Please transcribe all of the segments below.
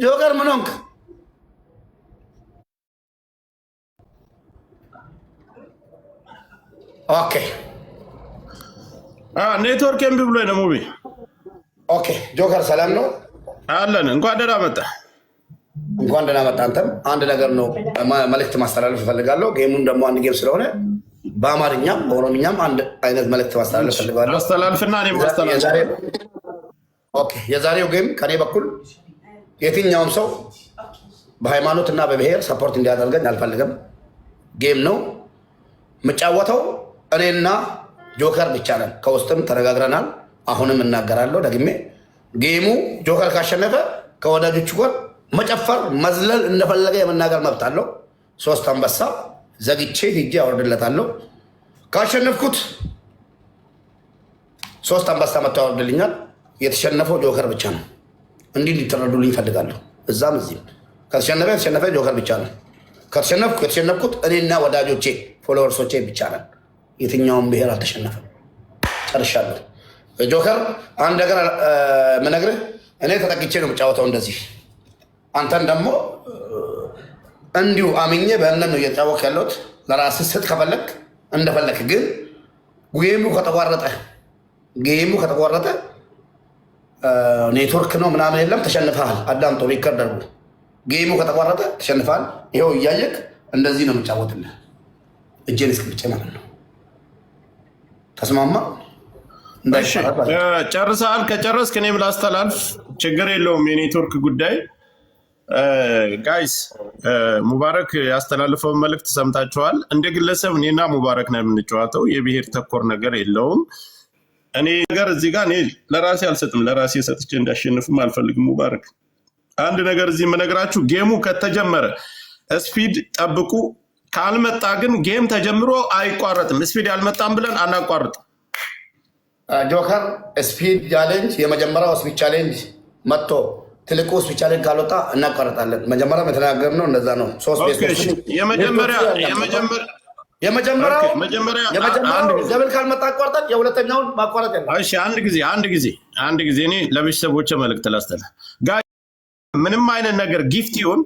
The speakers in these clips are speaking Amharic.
ጆከር ምን ሆንክ? Okay። ኔትወርክ እምቢ ብሎ ነው ሙቢ። Okay ጆከር ሰላም ነው አለን። እንኳን ደህና መጣ። እንኳን ደህና መጣ። አንተም አንድ ነገር ነው መልእክት ማስተላለፍ እፈልጋለሁ። Game ኡን ደግሞ አንድ game ስለሆነ በአማርኛም በኦሮምኛም አንድ አይነት መልእክት ማስተላለፍ እፈልጋለሁ። አስተላልፍና እኔም አስተላልፍ። Okay፣ የዛሬው game ከኔ በኩል የትኛውም ሰው በሃይማኖት እና በብሔር support እንዲያደርገኝ አልፈልግም። Game ነው የምጫወተው። እኔና ጆከር ብቻ ነን። ከውስጥም ተነጋግረናል። አሁንም እናገራለሁ ደግሜ። Game ኡ ጆከር ካሸነፈ ከወዳጆቹ ጋር መጨፈር፣ መዝለል፣ እንደፈለገ የመናገር መብት አለው። ሶስት አንበሳ ዘግቼ ሂጄ አወርድለታለሁ። ካሸነፍኩት ሶስት አንበሳ መጥቶ ያወርድልኛል። የተሸነፈው ጆከር ብቻ ነው። እንዲህ እንዲተረዱልኝ እፈልጋለሁ። እዛም እዚህም ከተሸነፈ የተሸነፈ ጆከር ብቻ ነው። ከተሸነፍኩ የተሸነፍኩት እኔና ወዳጆቼ followers ኦቼ ብቻ ነን። የትኛውም ብሔር አልተሸነፈም። ጨርሻለሁ። ጆከር አንድ ነገር የምነግርህ እኔ ተጠቅቼ ነው የምጫወተው እንደዚህ። አንተን ደግሞ እንዲሁ አምኜ በእምነት ነው እየተጫወክ ያለሁት። ለራስህ ስጥ ከፈለክ እንደፈለክ፣ ግን game ኡ ከተቋረጠ game ኡ ከተቋረጠ ኔትወርክ ነው ምናምን የለም፣ ተሸንፈሃል። አዳምጦ record አድርጎ game ኡ ከተቋረጠ ተሸንፈሃል። ይኸው እያየክ እንደዚህ ነው የምጫወትልህ፣ እጄን እስክብጬ ማለት ነው። ተስማማ? ጨርሰሃል? ከጨረስክ እኔም ላስተላልፍ፣ ችግር የለውም። የኔትወርክ ጉዳይ guys፣ ሙባረክ ያስተላልፈውን መልእክት ሰምታችኋል። እንደ ግለሰብ እኔና ሙባረክ ነው የምንጨዋተው። የብሔር ተኮር ነገር የለውም። እኔ ነገር እዚህ ጋር እኔ ለራሴ አልሰጥም። ለራሴ ሰጥቼ እንዳሸንፍም አልፈልግም። ሙባረክ፣ አንድ ነገር እዚህ የምነግራችሁ game ኡ ከተጀመረ speed ጠብቁ። ካልመጣ ግን game ተጀምሮ አይቋረጥም። Speed ያልመጣም ብለን አናቋርጥም። ጆከር speed challenge የመጀመሪያው speed challenge መጥቶ ትልቁ speed challenge ካልወጣ እናቋርጣለን። መጀመሪያም የተነጋገርነው እንደዛ ነው። ሶስት የመጀመሪያው double ካልመጣ አቋርጠን የሁለተኛውን ማቋረጥ የለም። እሺ፣ አንድ ጊዜ አንድ ጊዜ አንድ ጊዜ እኔ ለቤተሰቦቼ መልእክት ላስተላልፍ። ምንም አይነት ነገር gift ይሁን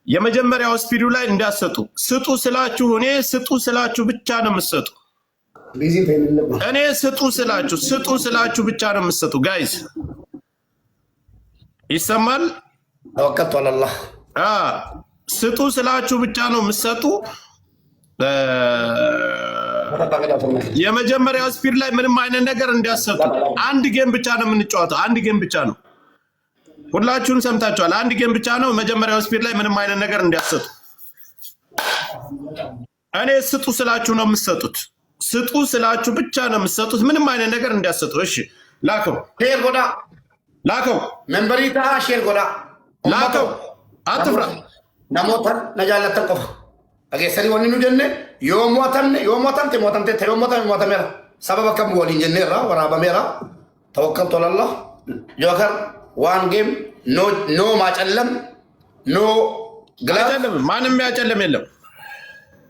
የመጀመሪያው speed ኡ ላይ እንዳትሰጡ። ስጡ ስላችሁ እኔ ስጡ ስላችሁ ብቻ ነው የምትሰጡ። እኔ ስጡ ስላችሁ ስጡ ስላችሁ ብቻ ነው የምትሰጡ። Guys ይሰማል። توكلت على الله። ስጡ ስላችሁ ብቻ ነው የምትሰጡ። የመጀመሪያው speed ላይ ምንም አይነት ነገር እንዳትሰጡ። አንድ game ብቻ ነው የምንጫወተው። አንድ game ብቻ ነው። ሁላችሁም ሰምታችኋል። አንድ game ብቻ ነው። መጀመሪያው speed ላይ ምንም አይነት ነገር እንዳትሰጡ። እኔ ስጡ ስላችሁ ነው የምትሰጡት። ስጡ ስላችሁ ብቻ ነው የምትሰጡት። ምንም አይነት ነገር እንዳትሰጡ። እሺ፣ ላከው፣ Share godhaa፣ ላከው፣ መንበሪታ share godhaa፣ ላከው። አትፍራ። Namoota na jaallatan qofa dhageessanii wanni nu jenne yoo mo'atamne yoo mo'atamte mo'atamte yoo mo'atame mo'atameera sababa kam waliin jenneerra waraabameera. توكلت على الله። ጆከር one game, no ማጨለም፣ no glove። አይጨልምም። ማንም ያጨልም የለም።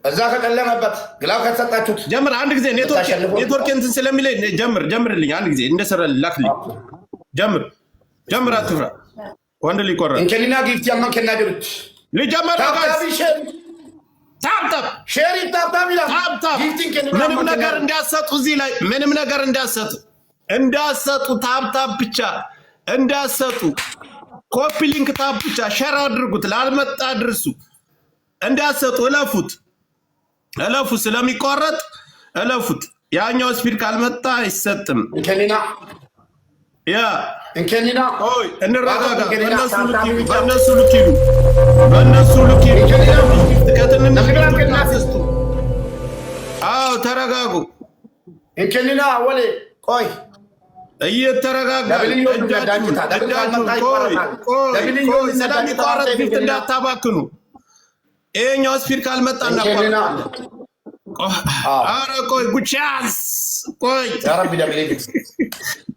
እዛ ከጨለመበት glove ከተሰጣችሁት ጀምር። አንድ ጊዜ ኔትወርክ እንትን ስለሚለኝ ጀምር፣ ጀምርልኝ። አንድ ጊዜ እንደሰራ ላክልኝ። ጀምር፣ ጀምር። አትፍራ። ወንድ ሊቆረጥ Hin kenninaa giiftii amman kennaa jirutti ሊጀመር ነው guys። Tap tap Share tap tap ይላል። Tap tap። ምንም ነገር እንዳትሰጡ፣ እዚህ ላይ ምንም ነገር እንዳትሰጡ፣ እንዳትሰጡ። Tap tap ብቻ እንዳትሰጡ። Copy link tap ብቻ share አድርጉት። ላልመጣ ድርሱ። እንዳትሰጡ። እለፉት፣ እለፉት። ስለሚቋረጥ እለፉት። ያኛው speed ካልመጣ አይሰጥም። Hin kenninaa ያ Hin kenninaa። ቆይ እንረጋጋ። በእነሱ ልክ ሂዱ፣ በእነሱ ልክ ሂዱ፣ በእነሱ ልክ ሂዱ። ከትንንሽ አትስጡ። አዎ ተረጋጉ። Hin kenninaa ወሌ ቆይ እየተረጋጋ እጃችሁን እጃችሁን ቆይ ቆይ ቆይ፣ ስለሚቋረጥ gift እንዳታባክኑ። ይሄኛው speed ካልመጣ እናቋርጣለን። ኧረ ቆይ ጉቻስ ቆይ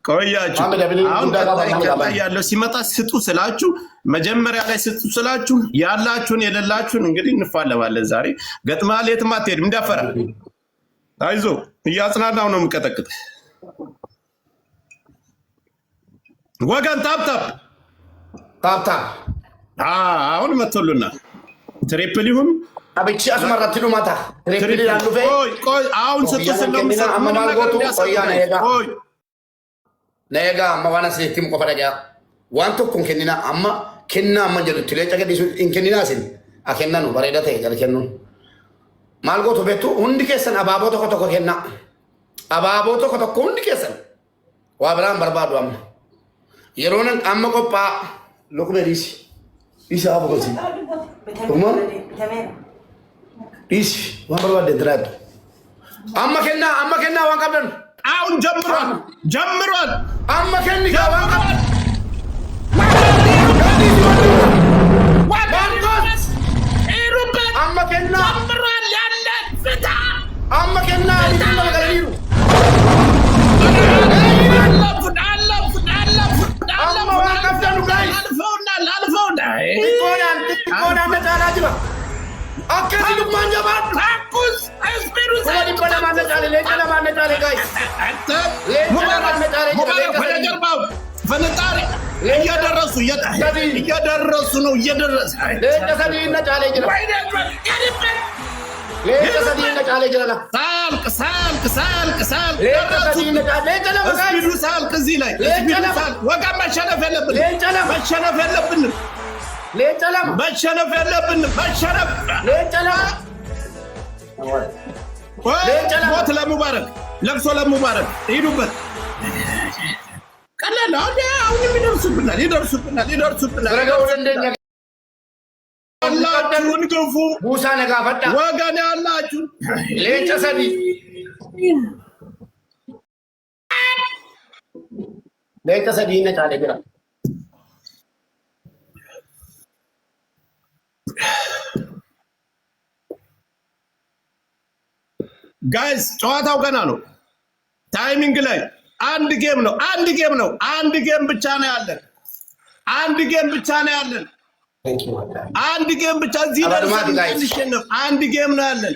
ቆያችሁ። አሁን ቀጣይ ቀጣይ ያለው ሲመጣ ስጡ ስላችሁ መጀመሪያ ላይ ስጡ ስላችሁ ያላችሁን የሌላችሁን እንግዲህ እንፋለማለን። ዛሬ ገጥመሃል፣ የትም አትሄድም። እንዳፈራ አይዞ፣ እያጽናናው ነው የምቀጠቅጥ ወገን። Tap tap። Tap tap. አሁን መጥቶልናል። Triple ይሁን Abichi asuma irratti dhumata. Triple dhufee. ቆይ ቆይ፣ አሁን ስጡ ስለምሰጥ ምንም ነገር ቆይ Na egaa amma waan asinitti himu qofa dhagaa. Waan tokko hin kenninaa amma kennaa amma jedhutti leenca gadhiisu hin kenninaa isin. A kennanu bareeda ta'e jala kennuun. Maal gootu beektu hundi keessan abaaboo tokko tokko kennaa. Abaaboo tokko tokko hundi keessan. Waa biraan barbaadu amma. Yeroon amma qophaa'a. Luqmee dhiisi. Dhiisi haa boqosi. Dhuguma dhiisi waan barbaadde jiraattu. Amma kennaa amma kennaa waan qabdan. አሁን ጀምሯል ጀምሯል። Amma kenni gaa waan qabdan. Amma kennaa. ጀምሯል። ያለ ፍታ Amma kennaa adiin lama galaniiru. Amma waan qabdanu guys. አልፈውናል አልፈውናል። Xiqqoodhaan xiqqoodhaan na caalaa jira. Akkasi lukmaan jabaadhu. ታኩስ speed ኡ 200,000 na caale leenca lamaan na caale guys. Leenca lamaan na caale jira leenca ወደ sadii. ጀርባው ፍንጣሪ እየደረሱ እየደረሱ ነው እየደረሱ Leenca sadii na caalee jira. Leenca sadii na caalee jira la. ሳያልቅ ሳያልቅ ሳያልቅ ሳያልቅ Leenca ደረሱ። sadii na caale leenca lama guys. Speed ኡ ሳያልቅ እዚህ ላይ Leenca Speed ኡ lama. ሳያልቅ ወገን መሸነፍ የለብንም Leenca lama. መሸነፍ የለብንም Leenca lama. መሸነፍ የለብንም መሸነፍ Leenca lama. Leenca lama. ሞት ለሙባረክ ለቅሶ ለሙባረክ ሂዱበት። ቀላል ነው። አሁን አሁንም ይደርሱብናል ይደርሱብናል ይደርሱብናል። Bira ga'uu dandeenya. ያላችሁን ግፉ Buusaa na gaafadhaa. ወገን ያላችሁ Leenca sadii. Leenca sadii na caalee jira. Guys ጨዋታው ገና ነው። Timing ላይ አንድ game ነው። አንድ game ነው። አንድ game ብቻ ነው ያለን። አንድ game ብቻ ነው ያለን። አንድ game ብቻ እዚህ ደርሰን እንሸነፍ። አንድ game ነው ያለን።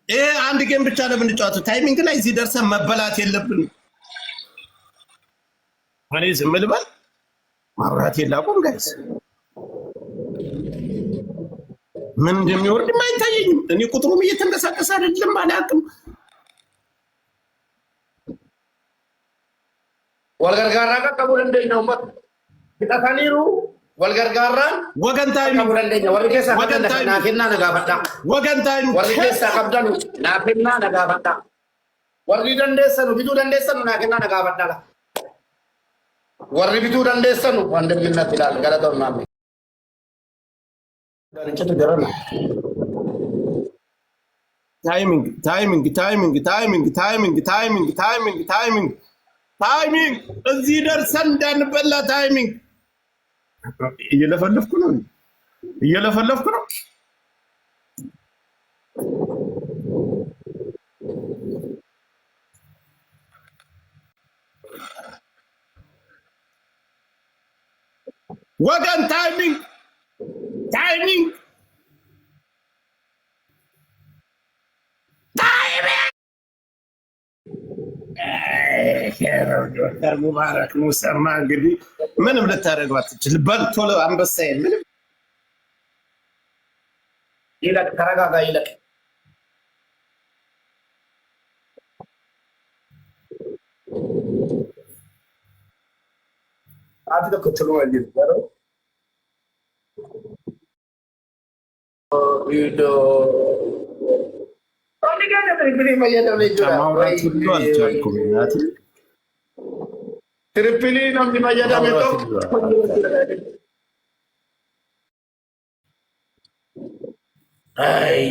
ይሄ አንድ game ብቻ ነው የምንጫወተው። Timing ላይ እዚህ ደርሰን መበላት የለብንም። እኔ ዝም ልበል? ማብራት የላቁም guys፣ ምን እንደሚወርድም አይታየኝም። እኔ ቁጥሩም እየተንቀሳቀሰ አይደለም፣ አላውቅም። Wal gargaarraa qaqqabuu dandeenya uummata. Fixataniiru wal gargaarraan ወገን timing qaqqabuu dandeenya. Warri keessaa ወገን qabdan naa Timing kennaa na gaafadhaa. ወገን timing Warri keessaa qabdan naa kennaa na gaafadhaa. Warri dandeessanu bituu dandeessanu naa kennaa na gaafadhaa. Warri bituu dandeessanu wandimminnatti ilaal galatoon naamne. Timing timing timing timing timing timing timing timing timing እዚህ ደርሰን እንዳንበላ timing። እየለፈለፍኩ ነው እየለፈለፍኩ ነው። ወገን timing timing timing። ዶክተር ሙባረክ ሙሰማ እንግዲህ ምንም ልታደርገው አትችል። በል ቶሎ አንበሳዬን ምንም ይለቅ፣ ተረጋጋ፣ ይለቅ። Ati tokko toluma jiru garuu ማውራት ሁሉ አልቻልኩም። እናቴ Triple namni fayyadame tokko አይ